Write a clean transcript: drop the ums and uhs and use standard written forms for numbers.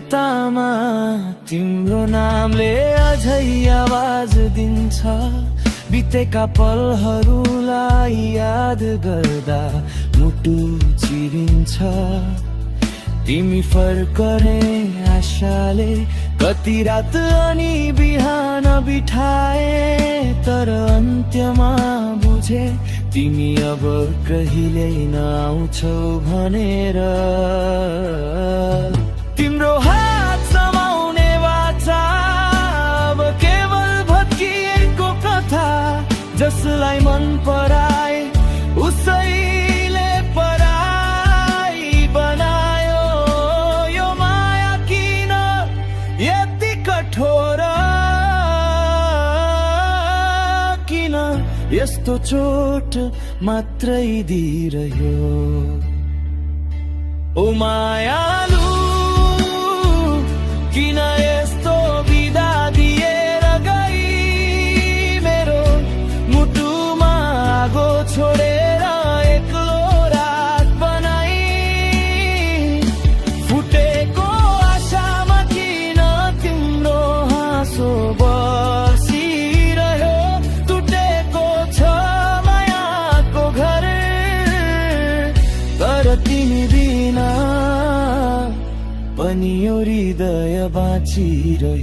भित्तामा तिम्रो नामले अझै आवाज दिन्छ। बितेका पलहरूलाई याद गर्दा मुटु चिरिन्छ। तिमी फर्कने आशाले कति रात अनि बिहान बिठाए, तर अन्त्यमा बुझे तिमी अब कहिल्यै नआउँछौ भनेर। तिम्रो हात समाउने वाचा अब केवल भत्किएको कथा। जसलाई मन पराए उसैले पराई बनायो। यो माया किन यति कठोर, किन यस्तो चोट मात्रै दिइरह्यो। ओ मायालु किन यस्तो बिदा दिएर गई। मेरो मुटुमा आगो छोडेर एक्लो रात बनाई। फुटेको आशामा किन तिम्रो हाँसो बसिरह्यो। टुटेको छ मायाको घर, तर तिमी बिना पनि यो हृदय बाँचिरह्यो।